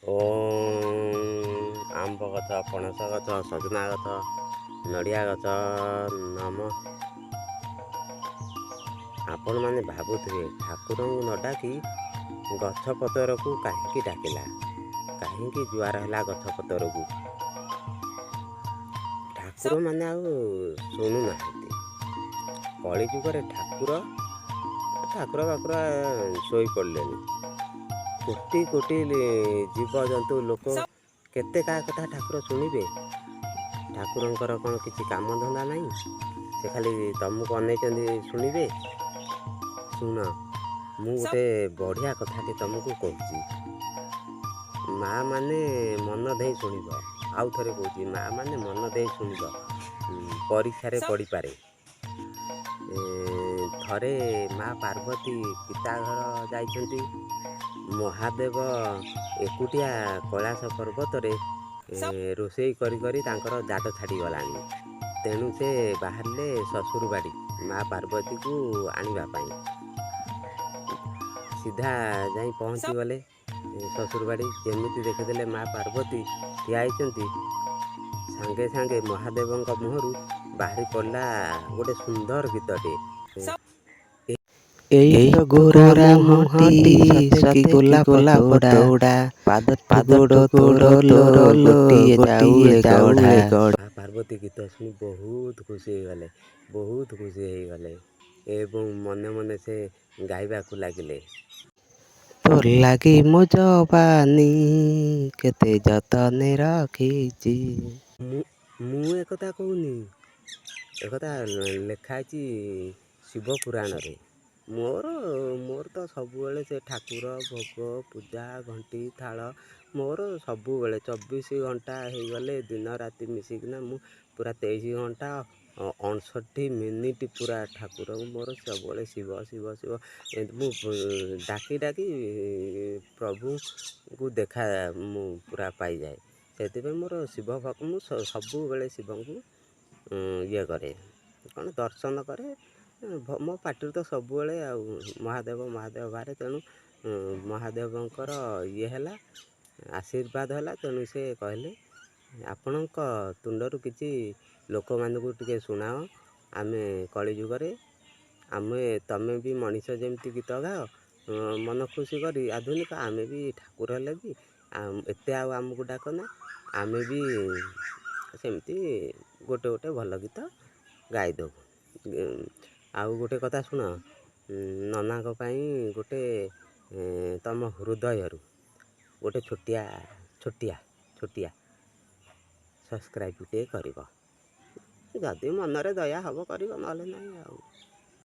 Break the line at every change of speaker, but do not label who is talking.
ଓଁ ଆମ୍ବ ଗଛ, ପଣସ ଗଛ, ସଜନା ଗଛ, ନଡ଼ିଆ ଗଛ ନମ। ଆପଣମାନେ ଭାବୁଥିବେ, ଠାକୁରଙ୍କୁ ନ ଡାକି ଗଛ ପତରକୁ କାହିଁକି ଡାକିଲା, କାହିଁକି ଜୁହାର ହେଲା ଗଛ ପତରକୁ? ଠାକୁରମାନେ ଆଉ ଶୁଣୁନାହାନ୍ତି। କଳିଯୁଗରେ ଠାକୁର ଠାକୁର ବାକୁର ଶୋଇପଡ଼ିଲେଣି। କୋଟି କୋଟି ଜୀବଜନ୍ତୁ, ଲୋକ, କେତେ କାହା କଥା ଠାକୁର ଶୁଣିବେ? ଠାକୁରଙ୍କର କ'ଣ କିଛି କାମ ଧନ୍ଦା ନାହିଁ? ସେ ଖାଲି ତମକୁ ଅନେଇଛନ୍ତି ଶୁଣିବେ? ଶୁଣ, ମୁଁ ଗୋଟେ ବଢ଼ିଆ କଥାଟି ତମକୁ କହୁଛି। ମା ମାନେ ମନ ଦେଇ ଶୁଣିବ। ଆଉ ଥରେ କହୁଛି, ମା ମାନେ ମନ ଦେଇ ଶୁଣିବ, ପରୀକ୍ଷାରେ ପଡ଼ିପାରେ। ଥରେ ମା ପାର୍ବତୀ ପିତା ଘର ଯାଇଛନ୍ତି। ମହାଦେବ ଏକୁଟିଆ କୈଳାସ ପର୍ବତରେ ରୋଷେଇ କରି କରି ତାଙ୍କର ଜାଡ଼ ଛାଡ଼ିଗଲାଣି। ତେଣୁ ସେ ବାହାରିଲେ ଶ୍ୱଶୁର ବାଡ଼ି ମା ପାର୍ବତୀକୁ ଆଣିବା ପାଇଁ। ସିଧା ଯାଇ ପହଞ୍ଚିଗଲେ ଶ୍ୱଶୁର ବାଡ଼ି। ଯେମିତି ଦେଖିଦେଲେ ମା ପାର୍ବତୀ ଠିଆ ହେଇଛନ୍ତି, ସାଙ୍ଗେ ସାଙ୍ଗେ ମହାଦେବଙ୍କ ମୁହଁରୁ ବାହାରି ପଡ଼ିଲା ଗୋଟେ ସୁନ୍ଦର ଗୀତଟିଏ।
ଏଇ ତ ଗୋରା ମୁହଁଟି ସତେ କି ଗୋଲାପ ତୋଡ଼ା, ପାଦ ଗୋଡ଼ ତୋର ଲୋ ଗୋଟିଏ ଚାଉଳେ ଗଢ଼ା।
ମା ପାର୍ବତୀ ଗୀତ ଶୁଣି ବହୁତ ଖୁସି ହେଇଗଲେ, ବହୁତ ଖୁସି ହେଇଗଲେ ଏବଂ ମନେ ମନେ ସେ ଗାଇବାକୁ ଲାଗିଲେ।
ତୋର ଲାଗି ମୋ ଯବାନୀ କେତେ ଯତନେ ରଖିଛି।
ମୁଁ ଏକଥା କହୁନି, ଏକଥା ଲେଖା ହେଇଛି ଶିବ ପୁରାଣରେ। ମୋର ତ ସବୁବେଳେ ସେ ଠାକୁର ଭୋଗ, ପୂଜା, ଘଣ୍ଟି, ଥାଳ, ମୋର ସବୁବେଳେ 24 ଘଣ୍ଟା ହେଇଗଲେ ଦିନ ରାତି ମିଶିକିନା ମୁଁ ପୁରା 23 ଘଣ୍ଟା 59 ମିନିଟ୍ ପୁରା ଠାକୁରଙ୍କୁ ମୋର ସବୁବେଳେ ଶିବ ଶିବ ଶିବ ଏମିତି ମୁଁ ଡାକି ଡାକି ପ୍ରଭୁଙ୍କୁ ଦେଖା ମୁଁ ପୁରା ପାଇଯାଏ। ସେଥିପାଇଁ ମୋର ଶିବ ଭକ୍ତ। ମୁଁ ସବୁବେଳେ ଶିବଙ୍କୁ ଇଏ କରେ, କ'ଣ ଦର୍ଶନ କରେ। ମୋ ପାଟିରୁ ତ ସବୁବେଳେ ଆଉ ମହାଦେବ ମହାଦେବ ବାହାରେ। ତେଣୁ ମହାଦେବଙ୍କର ଇଏ ହେଲା, ଆଶୀର୍ବାଦ ହେଲା। ତେଣୁ ସେ କହିଲେ, ଆପଣଙ୍କ ତୁଣ୍ଡରୁ କିଛି ଲୋକମାନଙ୍କୁ ଟିକେ ଶୁଣାଅ। ଆମେ କଳିଯୁଗରେ ଆମେ ତମେ ବି ମଣିଷ ଯେମିତି ଗୀତ ଗାଅ ମନ ଖୁସି କରି ଆଧୁନିକ, ଆମେ ବି ଠାକୁର ହେଲେ ବି ଏତେ ଆଉ ଆମକୁ ଡାକନା, ଆମେ ବି ସେମିତି ଗୋଟେ ଗୋଟେ ଭଲ ଗୀତ ଗାଇଦେବୁ। ଆଉ ଗୋଟେ କଥା ଶୁଣ, ନନାଙ୍କ ପାଇଁ ଗୋଟେ ତମ ହୃଦୟରୁ ଗୋଟେ ଛୋଟିଆ ଛୋଟିଆ ଛୋଟିଆ ସବସ୍କ୍ରାଇବ୍ ଟିକେ କରିବ। ଯଦି ମନରେ ଦୟା ହେବ କରିବ, ନହେଲେ ନାହିଁ ଆଉ।